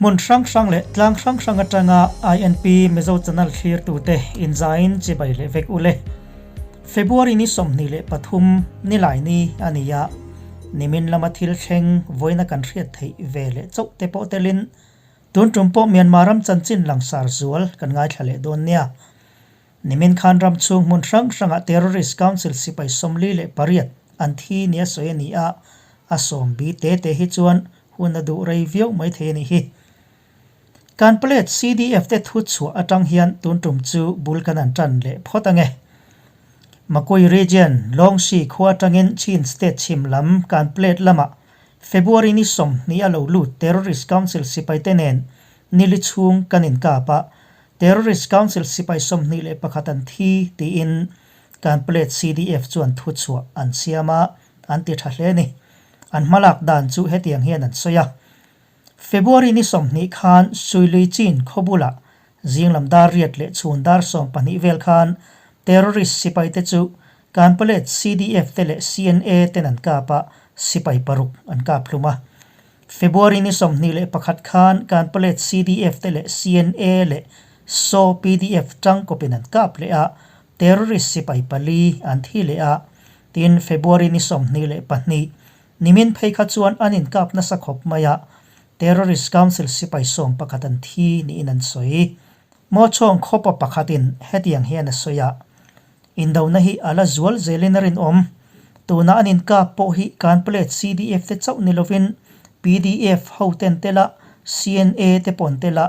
Hmun hrang hrang leh tlang hrang hrang atanga INP Mizo Channel thlirtute inzaiin chibai leh vek ule. February ni 23 Nilaini a ni a, nimin lama thil thleng vawiina kan hriat theih ve leh chauh te pawh telin tun tum pawh Myanmar ram chanchin langsar zual kan ngaithla leh dawn nia. Nimin khan ram chhung hmun hrang hrangah Terrorist Council sipai 48 an thi nia sawi a ni a, a sawm bi te te hi chuan hun a duh rei viau mai thei a nih hi. Kan plate CDF te thu chhuah atang hian tun tum chu bul kan an tan leh phawt ange. Makui Region, Lawngsi khua atangin Chin State chhim lam kan plate lamah February ni 20 a lo lut Terrorist Council sipai te nen nili chhung kan inkap a, Terrorist Council sipai 21 an thi tiin kan plate CDF chuan thu chhuah an siam a, an ti tha hle a ni. An hmalak dan chu hetiang hian an sawi a. February ni 20 khan Suilui Chin khaw bulah zinglam dar riat leh chhun dar 12 vel khan terrorist sipai te chu Kanpalet CDF te leh CNA ten an kap a, sipai paruk an kap hlum a. February ni 21 khan Kanpalet CDF te leh CNA leh saw PDF tangkawpin an kap leh a, terrorist sipai pali an thi leh a. Tin, February ni 22 Nimin phei kha chuan an inkap nasa khawp mai a, Terrorist Council sipai 11 an thi niin an sawi. Mawchhawng khawpa pakhatin hetiang hian a sawi a, Indona hi a la zual zelin a rinawm. Tuna an inkap pawh hi kan plate CDF te chauh ni lovin PDF ho ten tel a, CNA te pawh an tel a,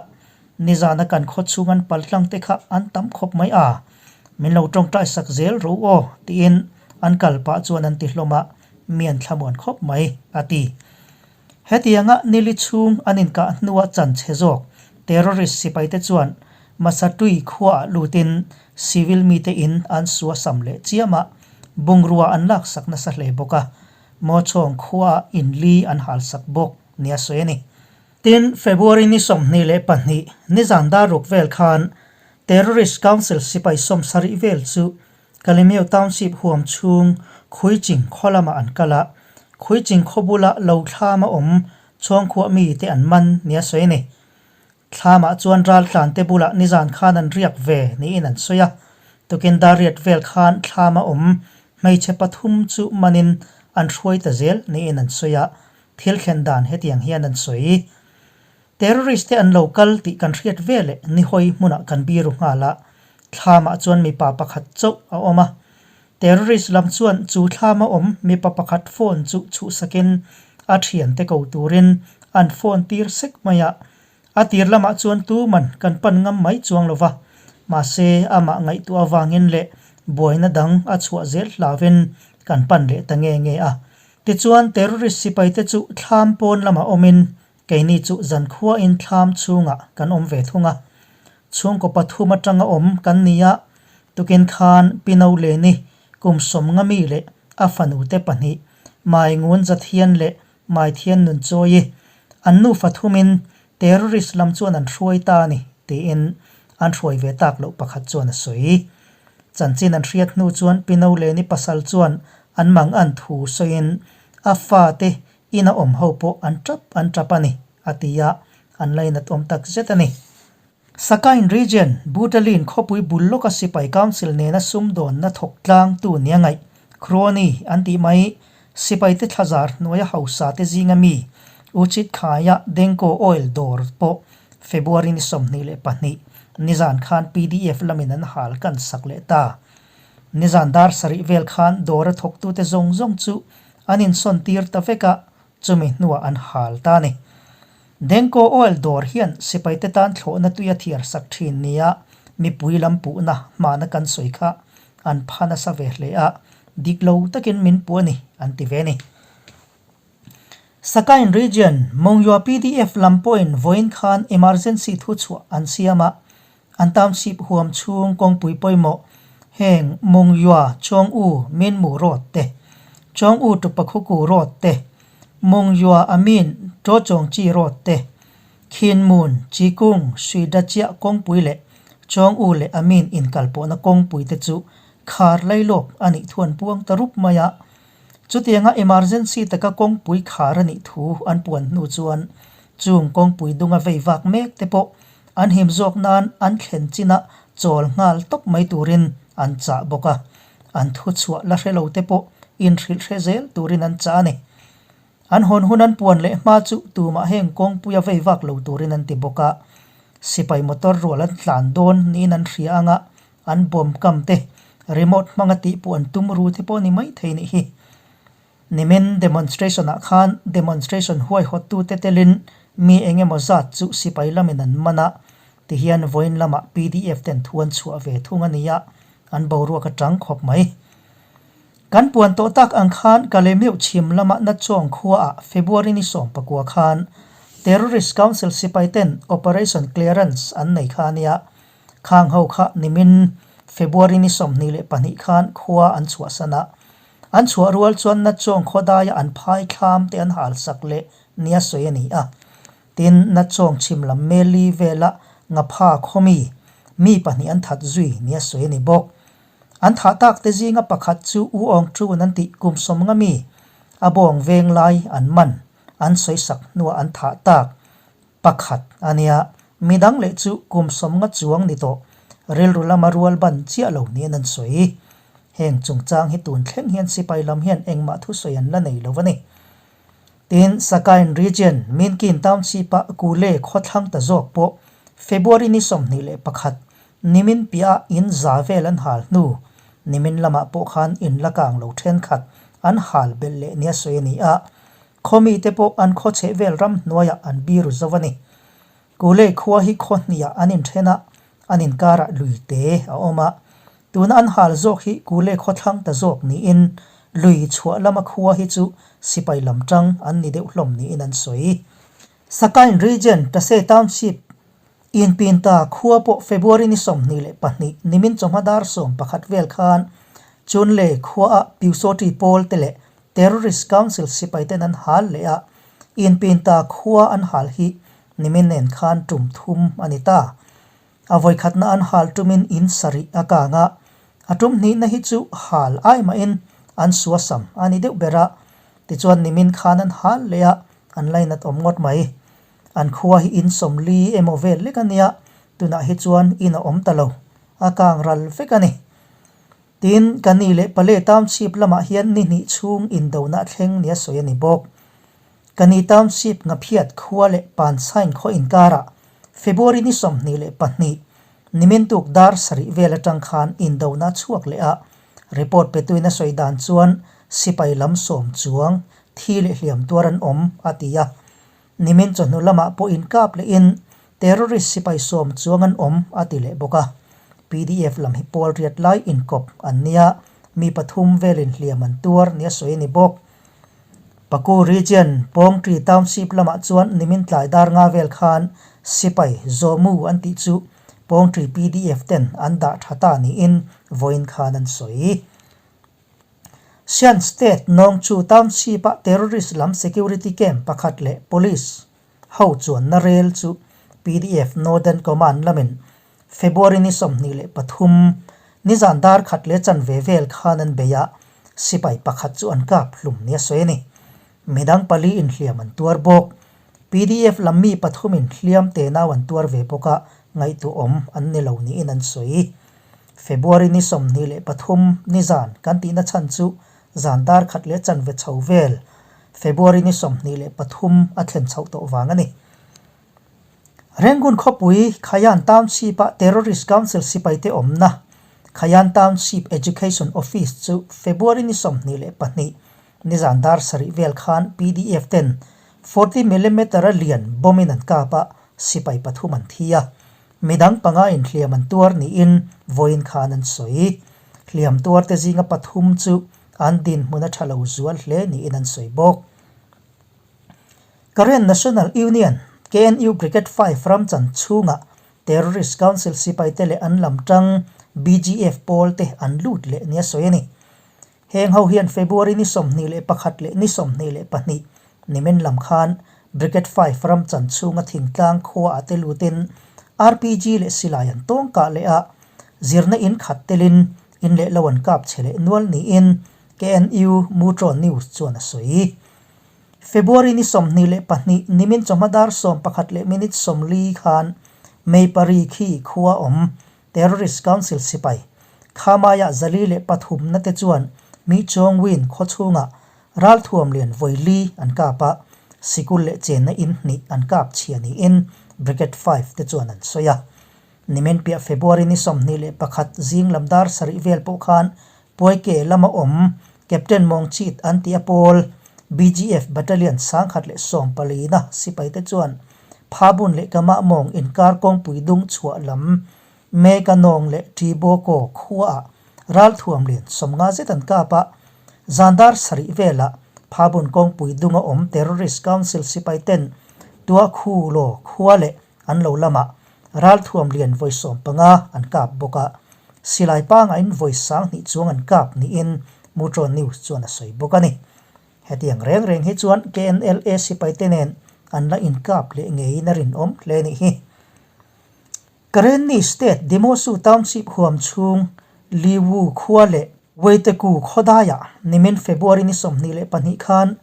nizana kan khaw chhung an paltlang te kha an tam khawp mai a, min lo tawngtai sak zel ro aw tiin an kal pah chuan an ti hlawm a. Mi an thlamuan khawp mai, a ti. Hetianga nili chhung an inkah hnua chan chhe zawk terrorist sipaite chuan Masatui khuaah lutin civil mite in an sua sam leh chiam a, bungrua an laksak nasa hle bawk a, Mawchhawng khuaah in li an halsak bawk nia sawi a ni. Tin, February ni 22 nizan dar ruk vel khan Terrorist Council sipai 70 vel chu Kalemyo Township huam chhung Khuiching khaw lamah an kal a, Khuiching khaw bula lo thlam a awm chhawngkhuah mi te an man nia sawi a ni. Thlamah chuan raltlan te bulah nizan khan an riak ve niin an sawi a, tukin dar riat vel khan thlam a awm hmeichhe pathum chu manin an hruai ta zel niin an sawi a, thil thlen dan hetiang hian an sawi. Terrorist te an lo kal tih kan hriat ve leh nihawi hmunah kan biru nghal a, thlamah chuan mipa pakhat chauh a awm a. Terrorist lam chuan chu thlama awm mipa pakhat phone chu chhuhsakin a thiante ko turin an phone tir sek mai a. A tir lamah chuan tuman kan pan ngam mai chuang lo va, mahse amah ngaihtuah avangin leh buaina dang a chhuah zel hlauhin kan pan leh ta nge nge a. Tichuan terrorist sipaite chu thlam pawn lamah awmin Keini chu zankhuain thlam chhungah kan awm ve thung a, chhungkaw pathum atanga awm kan ni a, tukin khan Pino Leni kum 50 mi leh a fanu te pahnih, Mai Ngun Zathian leh Mai Thian Nunchawi, an nufa thumin terrorist lam chuan an hruai ta a ni, tiin an hruai ve tak loh pakhat chuan a sawi. Chanchin an hriat hnu chuan Pino Leni pasal chuan an mang an thu sawiin a fate Ina awm ho pawh an tap an tap a ni, a ti a, an lainat awm tak zet a ni. Sakain Region, Butalin khawpui bul lawka sipai council nena sumdawnna thawk tlangtu nia ngaih, Crony an tih mai, sipaite thlazar hnuaia hausa te zinga mi, Uchit Khaia Denko Oil dawr pawh February ni 22 nizan khan PDF lamin an hal kan sak leh ta. Nizan dar sarih vel khan dawra thawktute zawng zawng chu an insawn tir ta vek a, chumi hnuah an hal ta a ni. Denko Oil dawr hian sipaite tan thlawhna tui a thiar sak thin nia mipui lam puhna hmana kan sawi kha an pha nasa ve hle a, dik lo takin min puh a ni, an ti ve a ni. Sakain Region, Mongyua PDF lam pawhin vawiin khan emergency thu chhuah an siam a, an township huam chhung kawngpui pawimawh heng Mongyua Chawng U Min Mu Road te, Chawng U to Pakhuku Road te, Mongyua Amin To Chawng Chi Road te, Khin Mun Chi Kung Sui Da Chiah kawngpui leh Chawng U leh Amin inkalpawhna kawngpui te chu khar lailawk a nih thu an puang ta rup mai a. Chutianga emergency taka kawngpui khar a nih thu an puan hnu chuan. Chung kawngpui dunga vei vak mek te pawh an him zawk nan an thlen chinah chawl nghal tawp mai turin an chah bawk a, an thuchhuah la hre lo te pawh inhrilh hre zel turin an chah a ni. An hawn hun an puan leh hma chu tumah heng kawngpuia vei vak lo turin an ti bawk a, sipai motor rual an tlan dawn niin an hria anga an bomb kam te remote hmanga tih pawh an tum ru te pawh ni maithei nih hi. Nimin demonstration ah khan demonstration huaihawt tute telin mi eng emaw zat chu sipai lamin an man a, tihian vawiin lamah pdf ten thu an chhuah ve thung a nia, an boruak a tang khawp mai. Kan puan tawh tak ang khan Kalemeuh chhim lama Nachawng khuaah February ni 19 khan Terrorist Council sipai ten Operation Clearance an nei kha a nia, khang ho kha nimin February ni 22 khan khua an chhuahsan a, An chhuah rual chuan Nachawng khawdaia an phai thlam te an hal sak leh nia sawi a ni a. Tin, Nachawng chhim lam Meli vela Ngapha khawmi mi pahnih an that zui nia sawi a ni bawk. An thah tak te zinga pakhat chu U Aung Ṭun an tih kum sawmnga mi a bawng veng lai an man an sawi sak hnuah an thah tak Pakhat a nia, midang leh chu kum sawmnga chuang ni tawh, rilru lama rual ban chiah lo niin an sawi. Heng chungchang hi tun thleng hian sipai lam hian engmah thusawi an la nei lo a ni. Tin, Sakain Region, Minkin Township-a Kule khawthlang ta zawk pawh February ni 21, nimin piah in za vel an hal hnu, nimin lamah pawh khan in la kang lo thenkhat an hal belh leh nia sawi a ni a, Khawmi te pawh an khaw chheh vel ram hnuaiah an biru zo a ni. Kulei khua hi khaw hniah an inthen a, an inkarah lui te a awm a. Tuna an hal zawk hi Kulei khaw thlang ta zawk niin lui chhuah lama khua hi chu sipai lam tang an ni deuh hlawm niin an sawi. Sakain Region, Tase Township, Inpinta khua pawh February ni 22 nimin chawhma dar 11 vel khan Chunlei khuaah Pyusawṭi pawl te leh Terrorist Council sipai ten an hal leh a, Inpinta khua an hal hi nimin nen khan tum thum a ni ta. A vawikhatna an hal tumin in sarih a kang a, a tum hnihna hi chu hal ai mahin an suasam a ni deuh ber a, tichuan nimin khan an hal leh a, an lainat awm ngawt mai. An khua hi in sawmli emaw vel lek a nia, tunah hi chuan in a awm ta lo, a kang ral vek a ni. Tin, ka ni leh pale township lamah hian ni hnih chhung indona thleng nia sawi a ni bawk. Ka ni township Ngaphiat khua leh Pansain khaw inkarah February ni 22, nimin tuk dar sarih vel atang khan indona chhuak leh a, report petuin a sawi dan chuan sipai lam sawm chuang thi leh hliam tuar an awm, a ti a. Nimin chawhnu lamah pawh inkap lehin terrorist sipai sawm chuang an awm a ti leh bawk a. Pdf lam hi pawl riat lai inkawp an nia, mi pathum velin hliam an tuar nia sawi a ni bawk. Paku region Pawngṭi Township lamah chuan nimin tlai dar nga vel khan sipai Zawmu an tih chu Pawngṭi pdf ten an dah tha ta niin vawiin khan an sawi. Shan State nawng chu township-a terrorist lam security camp pakhat leh police ho chuanna rel chu pdf Northern Command lamin February ni 23 nizan dar khat leh chanve vel khan an bei a, sipai pakhat chu an kap hlum nia sawi a ni. Midang pali inhliam an tuar bawk. Pdf lam mi pathumin hliam tenau an tuar ve bawk a, ngaihtuahawm an ni lo niin an sawi. February ni 23 nizan kan tihna chhan chu zan dar khat leh chanve chho vel February ni 23 a thlen chhoh tawh vang a ni. Rangoon khawpui Khayan Township-a Terrorist Council sipaite awmna Khayan Township Education Office chu February ni 22 nizan dar sarih vel khan pdf ten 40 millimeter a lian bomb in an kap a, sipai pathum an thi a. Midang panga in hliam an tuar niin vawiin khan an sawi. Hliam tuarte zinga pathum chu an dinhmun a tha lo zual hle niin an sawi bawk. Karen National Union, KNU, Brigade 5 ramchan chhungah Terrorist Council sipaite leh an lam tang BGF pawl te an lut leh nia sawi a ni. Heng ho hian February ni 21 leh ni 22 nimin lam khan Brigade 5 ramchan chhunga thingtlang khua ah te lutin RPG leh silai an tawng kah leh a, zirna in khat telin in leh lo an kap che leh nual niin KNU Mutron News chuan a sawi. February ni 22 nimin chawhma dar 11 leh minute 40 khan May pari khi khua awm Terrorist Council sipai Khamaiah 403 na te chuan Mi Chawng Win khaw chhungah ralthuam lian vawi li an kap a, sikul leh chenna in hnih an kap chhia niin Brigade 5 te chuan an sawi a. Nimin piah February ni 21 zing lam dar sarih vel pawh khan Puaike lama awm Captain Mawng Chit an tih a pawl BGF Battalion 1014 na sipaite chuan Phabun leh Kamah Mawng inkar kawngpui dung chhuah lam Meka Nawng leh Ṭibawkaw khuaah ralthuam lian 50 zet an kap a, zan dar sarih velah Phabun kawngpui dunga awm Terrorist Council sipaiten Tuakhu Law khua leh an lo lamah ralthuam lian vawi 15 an kap bawk a, silai pangain vawi 2000 chuang an kap niin Mutron News chuan a sawi bawk a ni. Hetiang reng reng hi chuan KNLA sipaite nen an la inkap leh ngeiin a rinawm hle nih hi. Karenni State Demosu Township huam chhung Liwu khua leh Weiteku khawdaiah nimin February ni 22 khan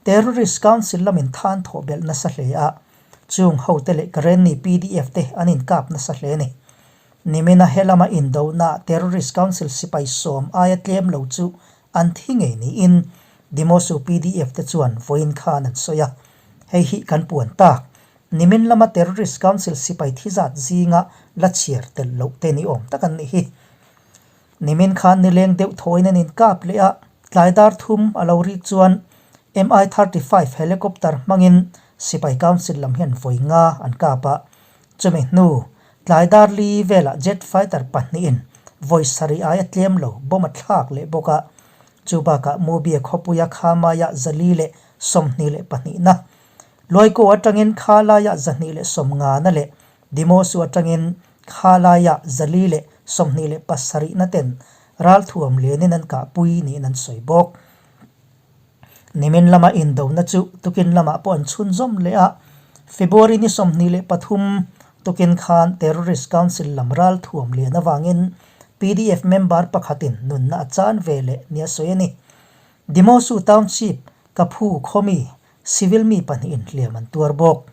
Terrorist Council lamin than thawh belh nasa hle a, chung hote leh Karenni PDF te an inkap nasa hle a ni. Nimina helama indohnaah Terrorist Council sipai 10 aia tlem lo chu an thi ngei niin Demosu PDF te chuan vawiin khan an sawi a, hei hi kan puan tak. Nimin lama Terrorist Council sipai thi zat zinga la chhiar tel loh te ni awm tak an nih hi. Nimin khan nileng deuh thawiin an inkap leh a, tlai dar thum a lo rik chuan Mi-35 helicopter hmangin sipai council lam hian vawi nga an kap a, chumi hnu tlai dar li velah jet fighter pahnihin vawi sarih aia tlem lo bomb a thlak leh bawk a, chu bakah Mubia khawpuia Khamaiah 422 na Luaikaw atangin Khalaiah 250 na leh Dimosu atangin Khalaiah 427 na ten ralthuam lianin an kahpui niin an sawi bawk. Nimin lama indona chu tukin lamah pawh an chhunzawm leh a, February ni 23 tukin khan Terrorist Council lam ralthuam lian avangin PDF member pakhatin nunna a chan ve leh nia sawi a ni. Dimosu Township, Kaphu khawmi civil mi pahnihin hliam an tuar bawk.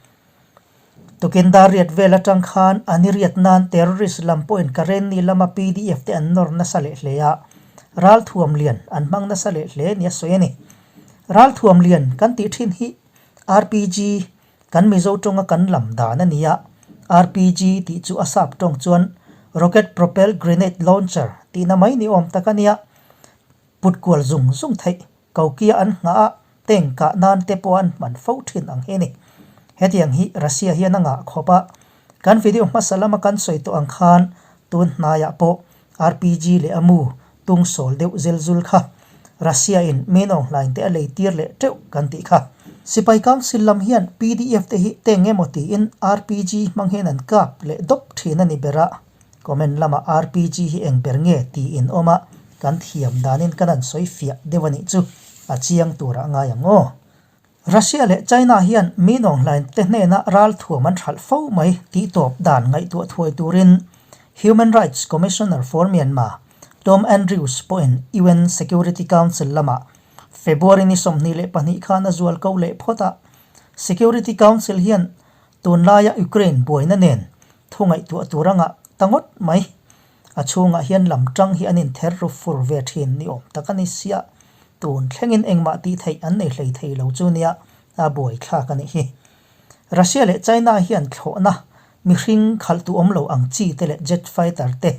Tukin dar riat vel atang khan an i riat nan terrorist lam pawhin Karenni lama PDF te an nawr nasa leh hle a, ralthuam lian an hmang nasa leh hle nia sawi a ni. Ralthuam lian kan tih thin hi RPG kan Mizo tawnga kan lam dan a ni a, RPG tih chu a sap tawng chuan Rocket Propelled Grenade Launcher tihna mai ni awm tak a nia, put kual zung zung theih Kokia an nghah a, tank kah nan te pawh an hman fo thin ang hi a ni. Hetiang hi Russia hian a ngah khawp a, kan video hmasa lama kan sawi tawh ang khan tun hnaiah pawh RPG leh a mu tung sawl deuh zel zul kha Russia in Min Aung Hlaing te a lei tir leh teuh kan tih kha. Sipai Council lam hian PDF te hi tank emaw tiin RPG hmang hian an kap leh dawp thin a ni ber a. Comment lamah RPG hi eng ber nge tiin awm a, kan thiam danin kan han sawi fiah deuh a nih chu a chiang turah ngai ang aw. Russia leh China hian mi nawnghlain te hnena ralthuam an hralh fo mai tih tawp dan ngaihtuah thuai turin Human Rights Commissioner for Myanmar Tom Andrews pawhin UN Security Council lamah February ni 22 khan a zual ko leh phawt a, Security Council hian Tunlaia Ukraine buaina nen thu ngaihtuah tur a ngah ta ngawt mai. A chhungah hian lam tang hi an inther ru fur ve thin ni awm tak a ni sia. Tun thlengin engmah tih theih an nei hlei thei lo chu nia a buaithlak a nih hi. Russia leh China hian thlawhna mihring khalhtu awm lo ang chi te leh jet fighter te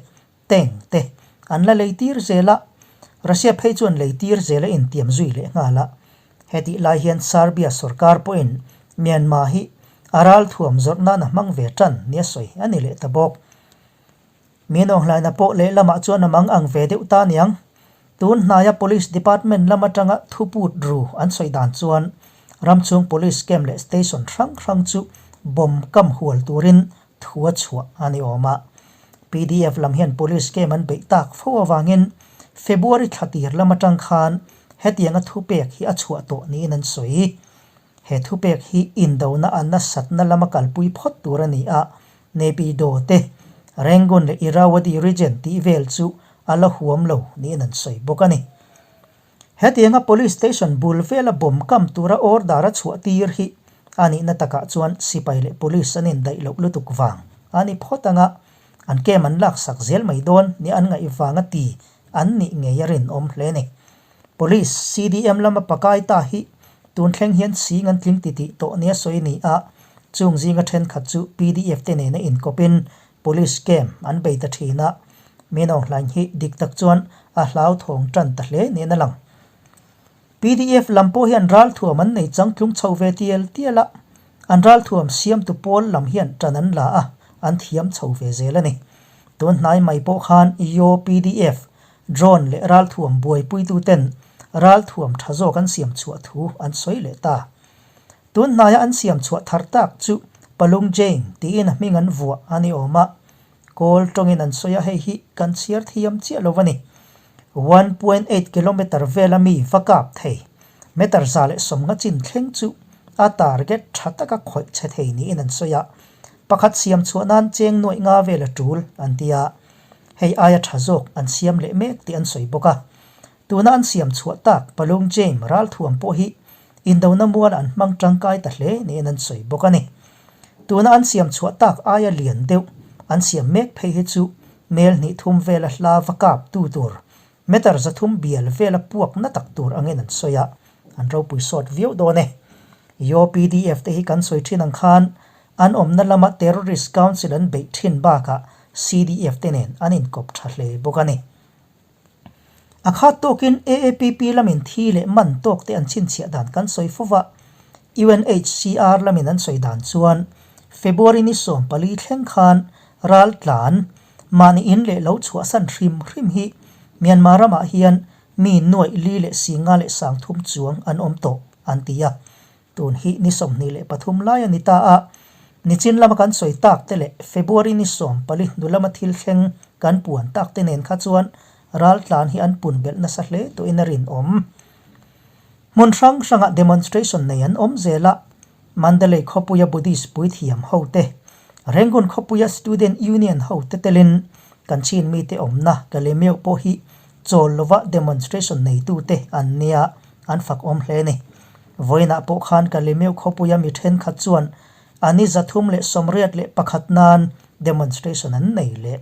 tank te an la lei tir zel a, Russia phei chuan lei tir zel a intiam zui leh nghal a. Hetih lai hian Serbia sorkar pawhin Myanmar hi a ralthuam zawrh nan a hmang ve tan nia sawi a ni leh ta bawk. Min awnghlaina pawh lehlamah chuan a mang ang ve deuh ta niang. Tun hnaia Police Department lam atanga thuput ru an sawi dan chuan ramchhung Police camp leh station hrang hrang chu bomb kam hual turin thu a chhuah a ni awm a. PDF lam hian Police camp an beih tak fo avangin February thla tir lam atang khan hetianga thupek hi a chhuah tawh niin an sawi. He thupek hi indona a nasatna lama kalpui phawt tur a ni a, Naypyidaw te, Rangoon leh Irrawaddy region tih vel chu a la huam lo niin an sawi bawk a ni. Hetianga Police Station bul vela bomb kam tura order a chhuah tir hi a nihna takah chuan sipai leh police an indaih loh lutuk vang a ni phawt anga an kem an laksak zel mai dawn ni an ngaih vanga ti an nih ngei a rinawm hle ni. Police CDM lama pakai ta hi tun thleng hian sing an tling titih tawh nia sawi ni a, chung zinga thenkhat chu pdf te nena inkawpin Police camp an bei ta thin a, Min Aung Hlaing hi dik tak chuan a hlauthawng tan ta hle niin a lang. Pdf lam pawh hian ralthuam an nei changtlung chho ve tial tial a, an ralthuam siamtu pawl lam hian tan an la a, an thiam chho ve zel a ni. Tun hnai mai pawh khan Yaw pdf drone leh ralthuam buaipuituten ralthuam tha zawk an siam chhuah thu an sawi leh ta. Tun hnaia an siam chhuah thar tak chu Palung Jain tiin a hming an vuah a ni awm a, Kawl tawngin an sawi a hei hi kan chhiar thiam chiah lo a ni. 1.8 kilometre vela mi va kap thei, meter 150 chin thleng chu a target tha taka khawih chhe thei niin an sawi a, pakhat siam chhuah nan cheng nuaih nga vel a tul an ti a, hei aia tha zawk an siam leh mek tih an sawi bawk a. Tuna an siam chhuah tak Palung Jain ralthuam pawh hi Indona mual an hmang tangkai ta hle niin an sawi bawk a ni. Tuna an siam chhuah tak aia lian deuh an siam mek phei hi chu mel hnih thum vela hla va kap tu tur, meter 300 bial vela puak na tak tur angin an sawi a, an ropui sawt viau dawn e. Yaw pdf te hi kan sawi thin ang khan an awmna lama Terrorist Council an beih thin bakah CDF te nen an inkawp tha hle bawk a ni. A khat tawkin AAPP lamin thi leh man tawk te an chhinchhiah dan kan sawi fo va, UNHCR lamin an sawi dan chuan February ni 14 thleng khan ral tlan mahni in leh lo chhuahsan hrim hrim hi Myanmar ramah hian mi nuaih li leh 53 chuang an awm tawh an ti a. Tun hi ni 23 lai a ni ta a, nichin lama kan sawi tak te leh February ni 14 hnu lama thil thleng kan puan tak te nen kha chuan raltlan hi an pun belh nasa hle tawhin a rinawm. Hmun hrang hrangah demonstration nei an awm zel a, Mandalay khawpuia Buddhist puithiam ho te, Rangoon khawpuia Student Union ho te telin kan chin mite awmna Kalemyo pawh hi chawl lova demonstration neitute an nia an fak awm hle a ni. Vawiinah pawh khan Kalemyo khawpuia mi thenkhat chuan a ni 381 nan demonstration an nei leh.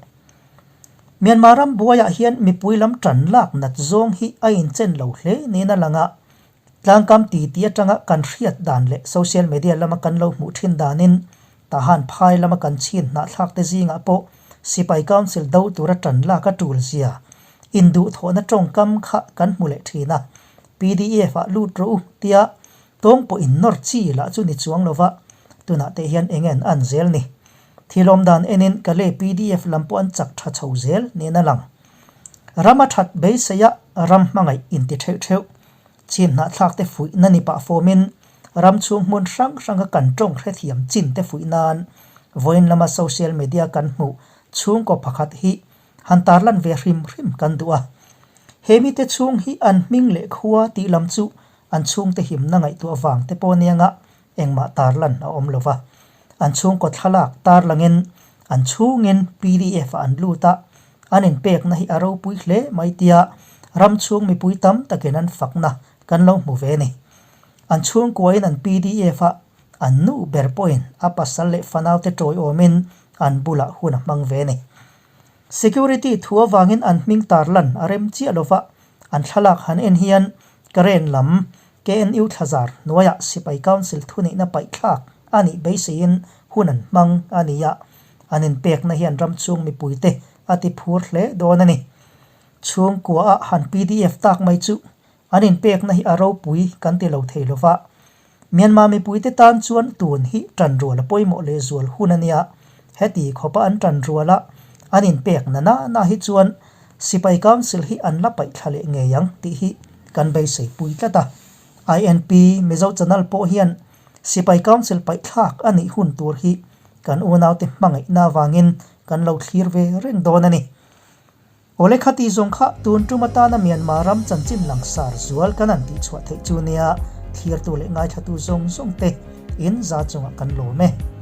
Myanmar ram buaiah hian mipui lam tan lak nat zawng hi a inchen lo hle niin a lang a, tlangkam titi atanga kan hriat dan leh social media lama kan lo hmuh thin danin Tahan phai lama kan chhin hnahthlak te zingah pawh Sipai Council do tura tan lak a tul zia induhthawhna tawngkam kha kan hmu leh thin a, pdf ah lut rawh u tia tawng pawh in nawr chi lah chu ni chuang lova tunah te hian eng en an zel ni. Thil awm dan enin ka le pdf lam pawh an chak tha chho zel niin a lang. Ram a that beisei a ram hmangaih inti theuh theuh. Chin hnahthlak te fuihna ni pah fawmin ram chhung hmun hrang hranga kan tawng hrethiam chin te fuih nan vawiin lama social media kan hmuh chhungkaw pakhat hi han tarlan ve hrim hrim kan duh a. He mite chhung hi an hming leh khua tih lam chu an chhungte himna ngaihtuah vang te pawh anianga engmah tarlan a awm lo va. An chhungkaw thlalak tarlangin an chhungin pdf ah an lut a, an inpekna hi a ropui hle mai tia ram chhung mipui tam takin an fakna kan lo hmu ve a ni. An chhungkuain an pdf a an nu ber pawhin a pasal leh fanaute tawiawmin an bulah hun a hmang ve a ni. Security thu avangin an hming tarlan a rem chiah lova, an thlalak han en hian Karen lam KNU thlazar hnuaiah Sipai Council thuneihna paihthlak a nih beiseiin hun an hmang a ni a, an inpekna hian ram chhung mipuite a ti phur hle dawn a ni. Chhungkua-a han pdf tak mai chu an inpekna hi a ropui kan ti lo thei lova, Myanmar mipuite tan chuan tun hi tanrual a pawimawh lehzual hun a nia, heti khawpa an tanrual a, an inpek na na na hi chuan Sipai Council hi an la paih thla leh ngei ang tih hi kan beisei pui tlat a. INP Mizo Channel pawh hian Sipai Council paih thlak a nih hun tur hi kan unaute hmangaihna avangin kan lo thlir ve reng dawn a ni. Awle khati zawng kha tun tum atana Myanmar ram chanchin langsar zual kan han tihchhuah theih chu nia, thlirtu leh ngaithlatu zawng zawng te in za chungah kan lawm e.